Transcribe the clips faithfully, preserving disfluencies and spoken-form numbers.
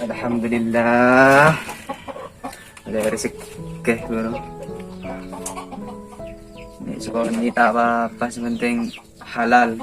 Alhamdulillah. Ada rezeki, bro. Ini sekolah ini tak apa-apa, yang penting halal.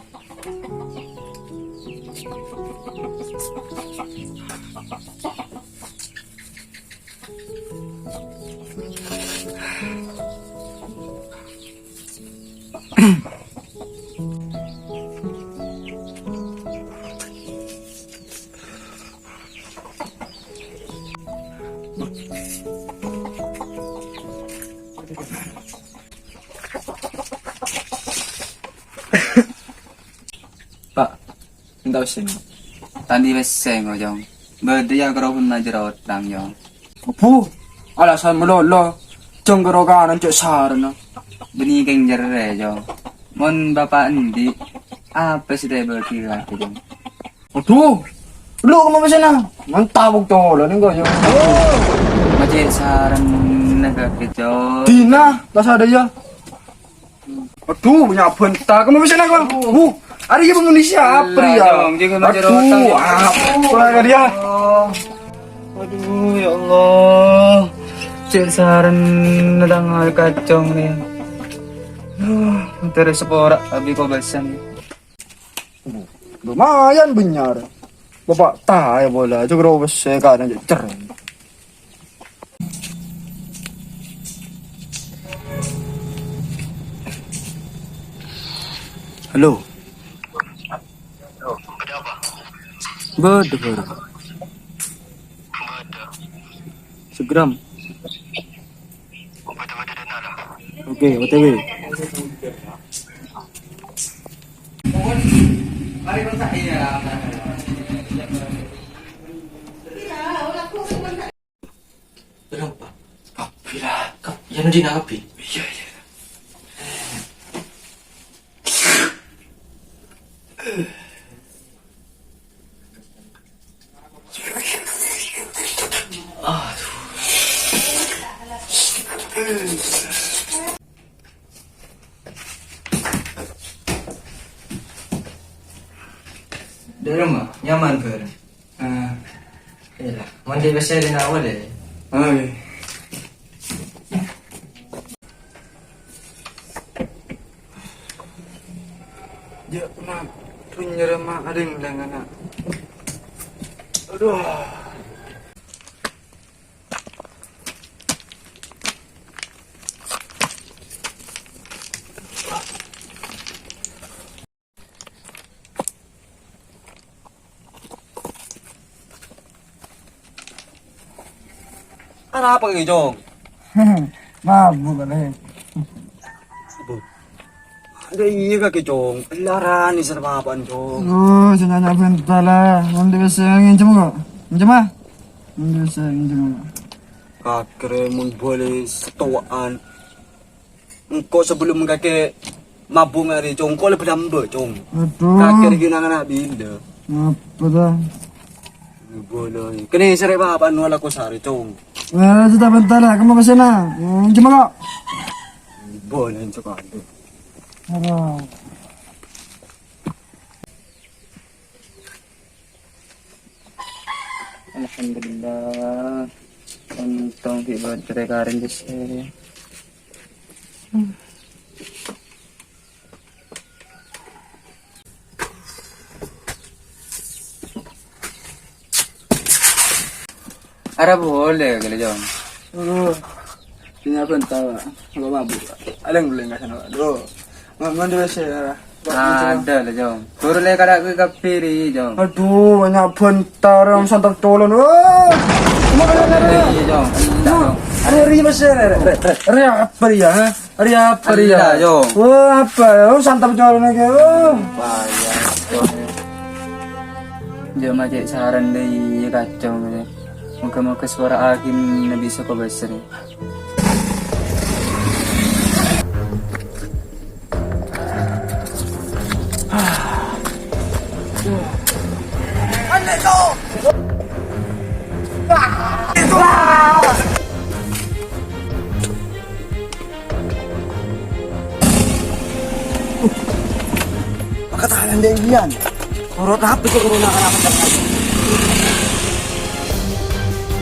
Pa', ento' sèn. Tadâ' pèssè, Jong. Bâdâ ya' karo pon ajâr otang, Jong. Bu, alasan malolo. Jong karo kanan cè' sarana. Bânnè kèng jârèya, Jong. Mon bapa' andi', apa sè ta' èbâghi ka kakè, Jong? Adhu, lu kemma pèssèna? Mantap, Bung Colo, ning kok, Jong. Ma' cè' sarana kakè, Jong. Dina, pas ada ya. Aduh, nyaban ta' kemma pèssèna kok. Uh, ari ya Indonesia apa ya? Jong, jangan ajar otak. Aduh, apa dia? Aduh, ya Allah. Cè' sarana dâ' kacong nè. Aduh, terus sepora abi kok basang. Lumayan bânnya'. Bapa' ta' ya bola, cokro pèssè kan aja cereng. Halo. Ada apa? Bâdâ, bâdâ. Bâdâ. Segram. Bâdâ, bâdâ dâna la. Oke, O T W. Kenapa? Kabbhi la, kab-, ya, Nadina, kabbhi. Iya, iya. Aduh. Dâ' remma, nyaman, Bâr? Ah, iyâ la. Mon dâ' pèssè dâ' na' polè. Ah, iyâ. Ya, ma, dunnya rè, ma, ading lèng ana'. Aduh. Arapa kakè, Cong? Mabuk kali. Mabuk. Ada iya kakè, Cong. Larani sareng bapa'na, Cong. Oh, sè nanya bentar lah. Nanti bisa nginjem kok. Nginjem ah? Nanti bisa nginjem kok. Kakè rè mon bâli sèttowa'an. Engko' sabellunna kakè mabuk arè, Cong, engko' la bâdâ amba', Cong. Aduh. Kakè rè ghi' nang ana' bilâ. Apa ta? Boleh. Kènè' sèrè bapa'na alako sarè, Cong. Eh, bentar, bentar, ya. Kemma pèssèna? Hmm, cuma kok. Boleh, Cong. Aduh. Alhamdulillah. Ontong ghi' bâdâ karèn dhisè'. Arapa polè, Jong? Oh, sènga' bhânta, Pak. Engko' mabuk, Pak. Alèng-belèng ka sana, Pak. Aduh. Ma-, mandi wis ya, Pak. Ada lah, Jong. Buru lè kara' kabbhi rè, Jong. Aduh, bânnya' bhânta, rè, santap colon. Oh! Iya, Jong. Iya, Jong. Rè, rè, apa rè, ha? Arè apa, arè? Wah, apa? Oh, santap colon lagi. Oh. Bahaya, Cong. Jhâ' ma' cè' sarana dâ' iyâ kacong, ya. Moga-moga suara angin bisa kobasar, ya. Maka tangan dia Indian. Noro' apa sih corona?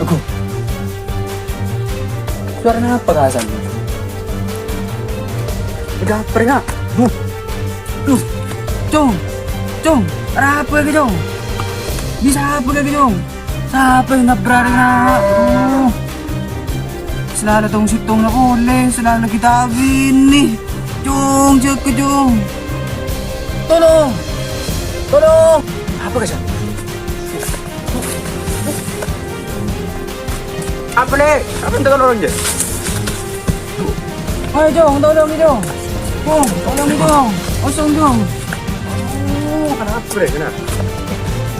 Aduh. Suara apa kasan? Udah pernah. Duh. Duh. Cong. Cong. Ada apa lagi, Cong? Bisa apa lagi, Cong? Sapa sè nabrak, Nak? Aduh. Sè la tong-sèttongnga polè, sè la kita bini. Jung, jâgâ, Jung. Tolong. Tolong. Apa, Kak? Apa, Lè? Apa yang tolong, Jè? Ayo, Jong, tolong, Jong. Jong, tolong, Jong. Kosong, Jong. Oh, kenapa, Bre? Kenapa?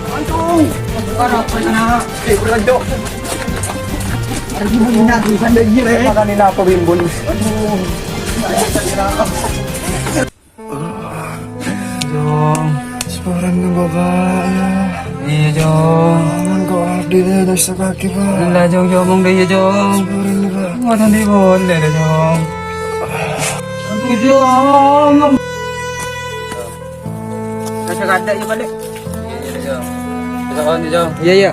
Ayo, Jong. Kenapa, kenapa? Eh, bukan, Jong. Aduh, ini aku, bukan lagi, Bre. Makan ini apa, Bun? Aduh. Jong. Seporan neng Bapak, ya. Iyâ, Jong. Aman kok, Adi, ya, dari sakit, Pak. Lah, Jong, Jong, omong deh, ya, Jong. Seporan neng, Pak. Waduh, di boleh deh, Jong. Aduh, Jong. Kasih kada ya balik. Iya, Jong. Iya, Jong. Iya, iya.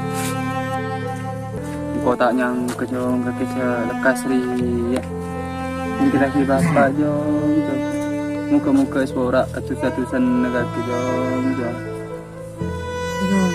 Engko' ta' nyangka, Jong, kakè sè lekkas rèya. Enggi lagi Bapa', Jong, Jong. Moga-moga èsapora kadus-kadusan kakè, Jong, Jong. Jong,